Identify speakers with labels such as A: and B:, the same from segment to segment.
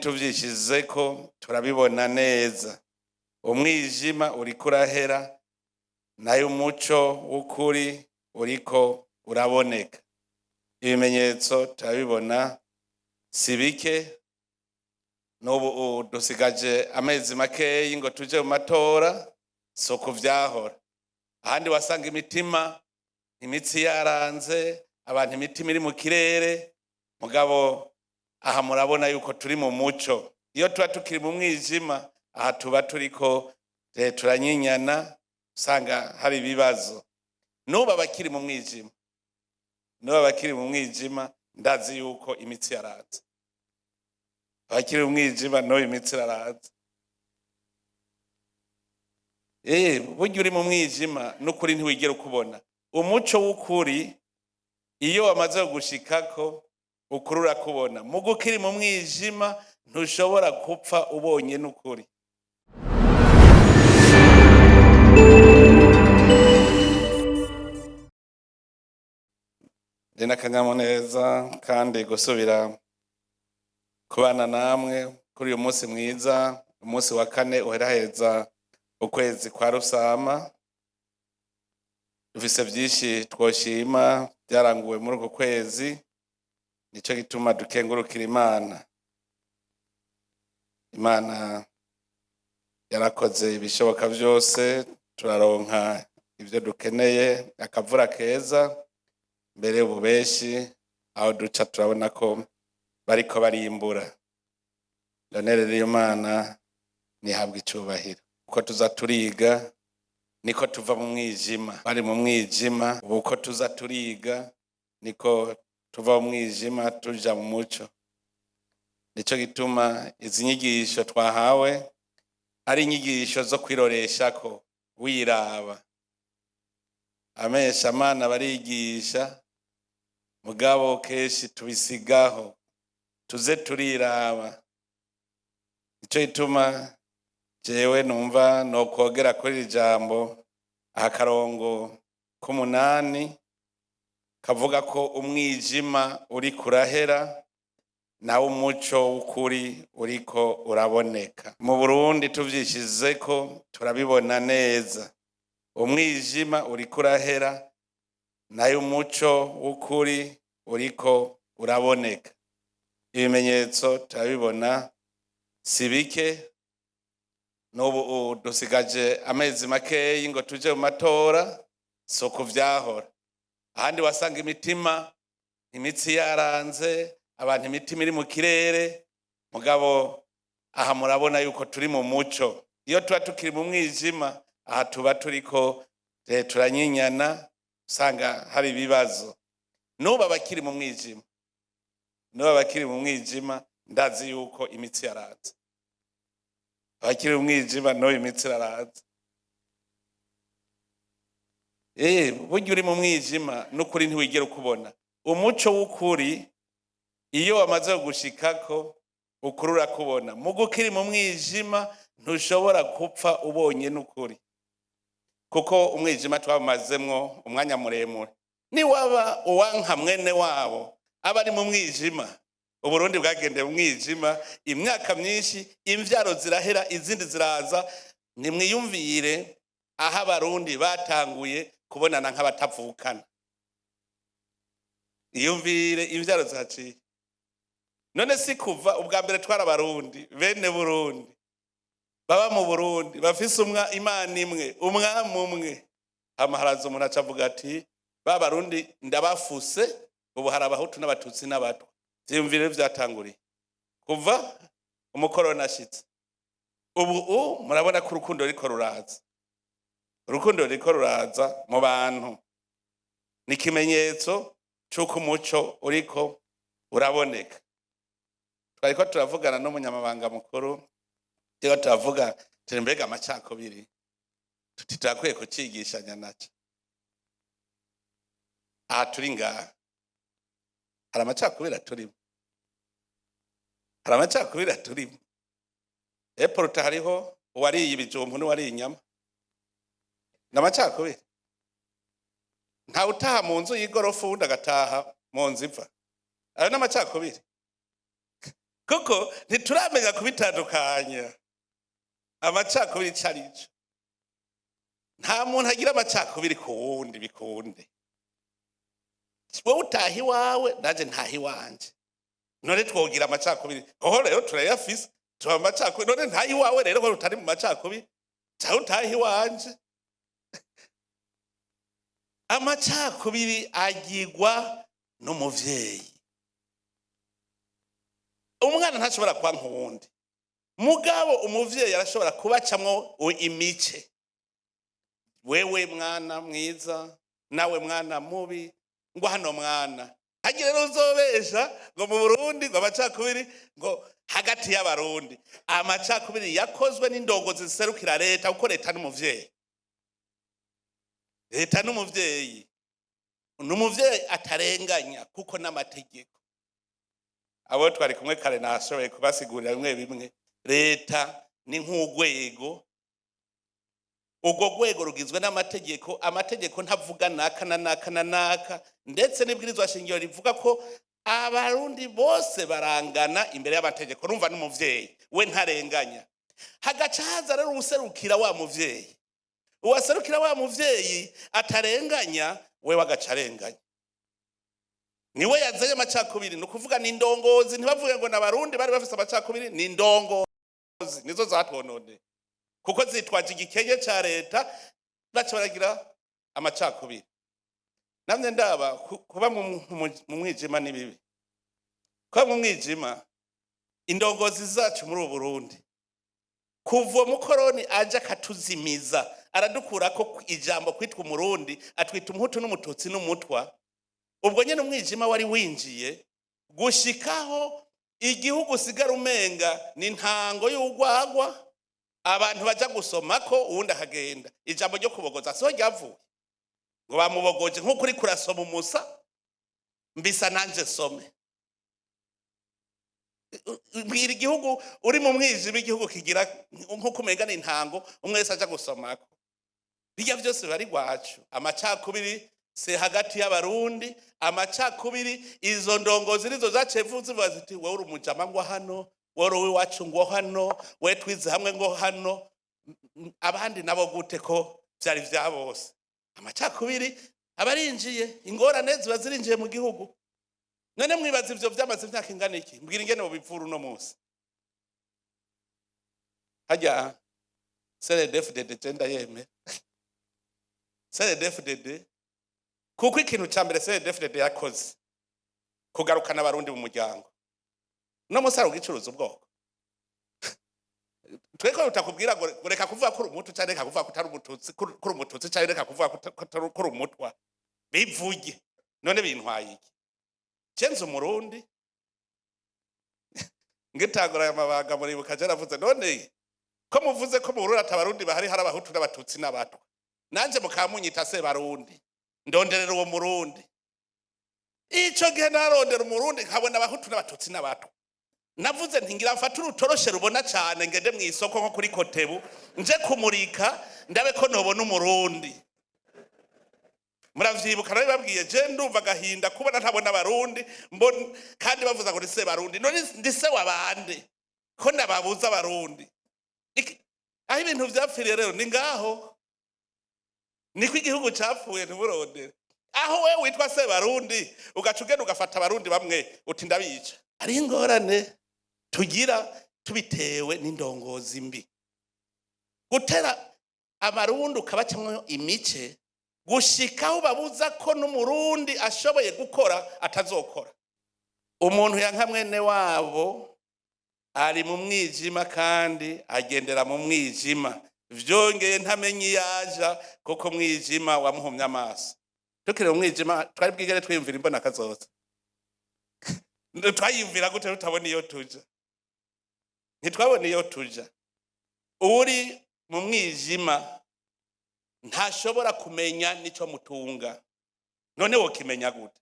A: Tuvyishizeko turabibona neza. Umwijima uriko urahera, nayo umuco w'ukuri uriko uraboneka. Ibimenyetso turabibona, si bike. N'ubu dusigaje amezi makeyi ngo tuje mu matora. Si ukuvyahora, ahandi wasanga imitima, imitsi yaranze, abantu imitima iri mu kirere. Mugabo aha murabona yuko turi mu muco. Iyo tuba tukiri mu mwijima, aha tuba turiko turanyinyana, usanga hari ibibazo. N'ubu abakiri mu mwijima, n'ubu abakiri mu mwijima, ndazi yuko imitsi yaranze. Abakiri mu mwijima, n'ubu imitsi iraranze. Burya uri mu mwijima n'ukuri ntiwigera ukubona. Umuco w'ukuri iyo wamaze gushikako, ukuri urakubona. Muga ukiri mu mwijima, ntushobora gupfa ubonye n'ukuri. Ndi n'akanyamuneza kandi gusubira kubana namwe kuri uyu munsi mwiza, umunsi wa kane uheraheza ukwezi kwa Rusama. Dufise vyinshi twoshima vyaranguwe muri uku kwezi, nico gituma dukengurukira Imana. Imana yarakoze ibishoboka vyose, turaronka ivyo dukeneye, akavura keza. Mbere ubu benshi aho duca turabona ko bariko barimbura. None rero iyo Mana nihabwa icubahiro. Uko tuza turiga niko tuva mu mwijima. Bari mu mwijima, ubu uko tuza turiga niko tuva mu mwijima tuja mu muco. Nico gituma izi nyigisho twahawe ari inyigisho zo kwiroreshako, wiraba. Amesha amana barigisha, mugabo kenshi tubisigaho. Tuze turiraba. Nico gituma jewe numva nokwogera kuri iri jambo, akarongo k'umunani kavuga ko umwijima uriko urahera, nawo umuco w'ukuri uriko uraboneka. Mu Burundi tuvyishizeko turabibona neza. Umwijima uriko urahera, nayo umuco w'ukuri uriko uraboneka. Ibimenyetso turabibona, si bike. N'ubu dusigaje amezi makeyi ngo tuje mu matora. Si ukuvyahora, ahandi wasanga imitima, imitsi yaranze, abantu imitima iri mu kirere. Mugabo aha murabona yuko turi mu muco. Iyo tuba tukiri mu mwijima, aha tuba turiko turanyinyana, usanga hari ibibazo. N'ubu abakiri mu mwijima, n'ubu abakiri mu mwijima, ndazi yuko imitsi yaranze. Abakiri mu mwijima, n'ubu imitsi iraranze. Burya uri mu mwijima n'ukuri ntiwigera ukubona. Umuco w'ukuri iyo wamaze gushikako, ukuri urakubona. Muga ukiri mu mwijima, ntushobora gupfa ubonye n'ukuri, kuko umwijima twawumazemwo umwanya muremure. Niwaba uwanka mwene wabo aba ari mu mwijima. Uburundi bwagendeye mu mwijima imyaka myinshi, imvyaro zirahera, izindi ziraza. Nimwiyumvire aho abarundi batanguye kubonana nk'abatavukana. Iyumvire imvyaro zaciye. None si kuva ubwa mbere twari abarundi, bene Burundi baba mu Burundi, bafise umwa Imana imwe, umwami umwe. Hama haraza umuntu aca avuga ati: "Ba barundi ndabafuse, ubu hari abahutu n'abatutsi n'abatwa." Vyiyumvire vyatanguriye kuva umukoroni ashitse. Ubu murabona ko urukundo ruriko ruraza, urukundo ruriko ruraza mu bantu. Ni ikimenyetso c'uko umuco uriko uraboneka. Twariko turavugana n'umunyamabanga mukuru, turiko turavuga turi: "Mbega amacakubiri tuti turakwiye kucigishanya naco?" Aha turi ngaha hari amacakubiri aturimo, hari amacakubiri aturimo. Eporuta hariho uwariye ibijumbu n'uwariye inyama, ni amacakubiri. Ntawe utaha mu nzu y'igorofa, uwundi agataha mu nzu iva. Ayo ni amacakubiri. Kuko ntituramenya kubitandukanya amacakubiri ico arico. Nta muntu agira amacakubiri ku wundi bikunde. Wowe utaha iwawe, nanje ntaha iwanje, none twogira amacakubiri? Hoho rero turayafise, tuba mu macakubiri. None ntaha iwawe rero ko utari mu macakubiri, canke utaha iwanje? Amacakubiri agirwa n'umuvyeyi. Umwana ntashobora kuba nk'uwundi, mugabo umuvyeyi arashobora kubacamwo imice: wewe mwana mwiza, nawe mwana mubi, ngo hano mwana. Hagira rero uzobesha ngo mu Burundi ngo amacakubiri ngo hagati y'Abarundi. Amacakubiri yakozwe n'indongozi ziserukira leta, kuko leta n'umuvyeyi. Leta n'umuvyeyi, ni umuvyeyi atarenganya, kuko n'amategeko, abo twari kumwe kare nashoboye kubasigurira bimwe bimwe. Leta ni nk'urwego, urwo rwego rugizwe n'amategeko. Amategeko ntavuga naka na naka na naka, ndetse n'ibwirizwa shingiro rivuga ko Abarundi bose barangana imbere y'amategeko. Numva n'umuvyeyi we ntarenganya. Hagaca haza rero uwuserukira wa muvyeyi. Uwaserukira wa muvyeyi atarenganya, we wagaca arenganya, niwe yazanye amacakubiri. Ni ukuvuga ni indongozi. Ntibavuge ngo n'Abarundi bari bafise amacakubiri, ni indongozi nizo zatwononeye, kuko zitwaje igikenye ca leta, baca baragira amacakubiri. Namye ndaba kuba mu mwijima ni bibi, kuba mu mwijima. Indongozi zacu muri ubu Burundi, kuva mukoroni aje akatuzimiza, aradukurako ijambo kwitwa Umurundi, atwita Umuhutu n'Umututsi n'Umutwa, ubwo nyene umwijima wari winjiye gushikaho igihugu usigara umenga ni ntango y'urwagwa, abantu baja gusomako, uwundi akagenda. Ijambo ryo kubogoza siho ryavuye, ngo bamubogoje, nk'uko uriko urasoma umusa mbisa nanje some. Mbwira igihugu uri mu mwijima, igihugu kigira nk'uko umenga ni intango, umwe wese aja gusomako. Bijya byose biba ari rwacu. Amacakubiri si hagati y'Abarundi. Amacakubiri, izo ndongozi nizo zaciye zivuga ziti: "Wowe uri umujama ngo hano, wowe uri uw'iwacu ngo hano, we twize hamwe ngo hano." Abandi nabo gute ko vyari vya bose? Amacakubiri aba arinjiye, ingorane ziba zirinjiye mu gihugu. None mwibaza ivyo vyamaze imyaka ingana iki? Mbwira ingene bobivura uno munsi. Harya CNDD-FDD, je ndayemera CNDD-FDD, kuko ikintu ca mbere CNDD-FDD yakoze kugarukana Abarundi mu muryango. Uno munsi hari ugicuruza ubwoko. Tweko utakubwira ngo reka kuvuga ko uri Umuhutu, canke reka kuvuga ko utari Umututsi, ko uri Umututsi, canke reka kuvuga ko uri Umutwa, bivuge. None bintwaye iki? Je nzi Umurundi. Ngitangura aya mabanga, muribuka je navuze: "None ko muvuze ko mu Burundi ata Barundi bahari, hari Abahutu n'Abatutsi n'Abatwa, nanje mukaba munyita se Barundi, ndonderera uwo Murundi." Ico gihe narondera Umurundi, nkabona Abahutu n'Abatutsi n'Abatwa. Navuze nti: "Ngira mfate urutoroshe rubona cane, ngende mu isoko nko kuri Kotebu, nje kumurika, ndabe ko nobona Umurundi." Muravyibuka nabibabwiye. Je ndumva agahinda kubona ntabona Abarundi, kandi bavuza ngo ni se Barundi. None ndi se wabande ko ndababuza Abarundi? Aho ibintu vyapfiriye rero ni ngaho, niko igihugu capfuye. Ntiburondere aho wewe witwa se Barundi, ugaca ugenda ugafata Abarundi bamwe uti ndabica. Ari ingorane tugira tubitewe n'indongozi mbi, gutera Abarundi ukabacamwo imice gushikaho babuza ko n'Umurundi ashoboye gukora atazokora. Umuntu yanka mwene wabo ari mu mwijima kandi agendera mu mwijima, vyongeye ntamenye iyaja, kuko mwijima wamuhumye amaso. Tukiri mu mwijima, twari bwigere twiyumvira imbona kazoza? Twayiyumvira gute tutabona iyo tuja? Ntitwabona iyo tuja. Uri mu mwijima ntashobora kumenya n'ico mutunga. None wokimenya gute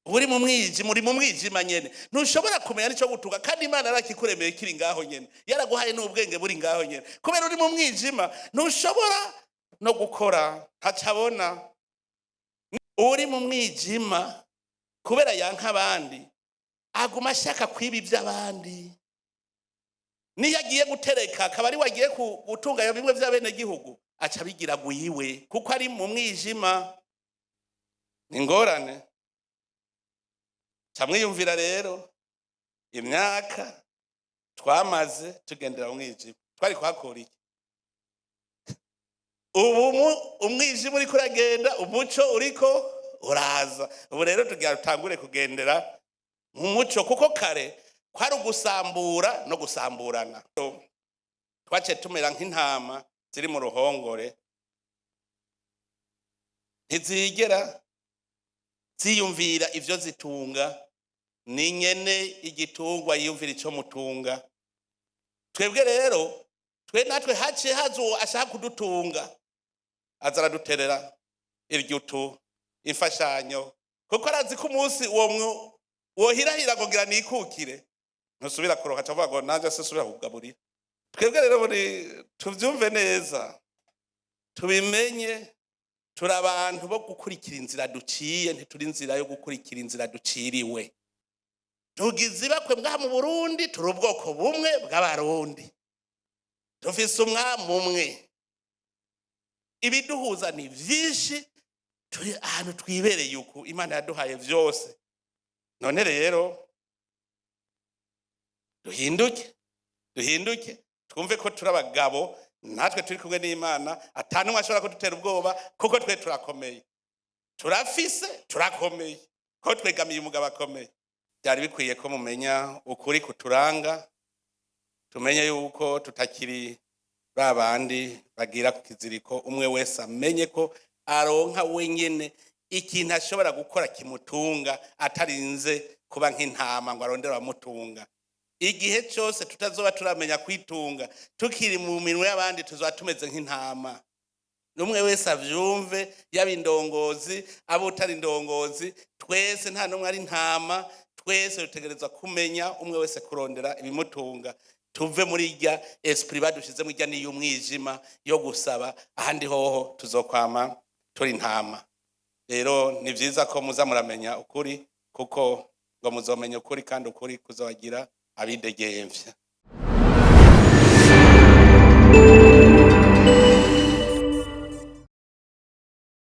A: uri mu mwijima? Uri mu mwijima nyene, ntushobora kumenya n'ico gutunga, kandi Imana yarakikuremeye kiri ngaho nyene, yaraguhaye n'ubwenge buri ngaho nyene. Kubera uri mu mwijima, ntushobora no gukora, ntacabona. Uri mu mwijima, kubera yanka abandi. Aguma ashaka kwiba iby'abandi. Niyo agiye gutereka, akaba ari we agiye gutunganya bimwe by'abenegihugu, aca abigira gwiwe kuko ari mu mwijima. Ni ingorane. Ca mwiyumvira rero imyaka twamaze tugendera mu mwijima, twari kuhakura iki? Ubu umwijima uriko uragenda, umuco uriko uraza. Ubu rero tugira tutangure kugendera mu muco, kuko kare kwari ugusambura no gusamburana. Twaciye tumera nk'intama ziri mu ruhongore, ntizigera ziyumvira ivyo zitunga. Ni nyene igitungwa yiyumvira ico mutunga. Twebwe rero, twe natwe haciye haza uwo ashaka kudutunga, aza araduterera iryutu imfashanyo, kuko arazi ko umunsi uwo wohirahira ngo ngira nikukire, ntusubira kuronka, aca ngo nanje sisubira kugaburira. Twebwe rero buri tuvyumve neza, tubimenye, turi abantu bo gukurikira inzira duciye, ntituri inzira yo gukurikira inzira duciriwe. Tugize ibakwe ngaha mu Burundi, turi ubwoko bumwe bw'Abarundi, dufise umwami umwe, ibiduhuza ni vyinshi, turi ahantu twibereye uku Imana yaduhaye vyose. None rero duhinduke, duhinduke, twumve ko turi abagabo, natwe turi kumwe n'Imana, atanumwe ashobora kudutera ubwoba, kuko twe turakomeye, turafise, turakomeye, ko twegamiye umugabo akomeye. Byari bikwiye ko mumenya ukuri kuturanga, tumenye yuko tutakiri ba bandi bagira ku kiziriko. Umwe wese amenye ko aronka wenyene ikintu ashobora gukora kimutunga, atarinze kuba nk'intama ngo arondere abamutunga. Igihe cyose tutazoba turamenya kwitunga, tukiri mu minwe y'abandi, tuzoba tumeze nk'intama. N'umwe wese avyumve, yaba indongozi, abo utari indongozi, twese nta n'umwe ari intama. Twese dutegerezwa kumenya umwe wese kurondera ibimutunga, tuve muri irya esprit badushizemo, irya n'iy'umwijima yo gusaba. Ahandi hoho tuzokwama turi intama. Rero ni vyiza ko muza muramenya ukuri, kuko ngo muzomenya ukuri kandi ukuri kuzobagira abidegemvya.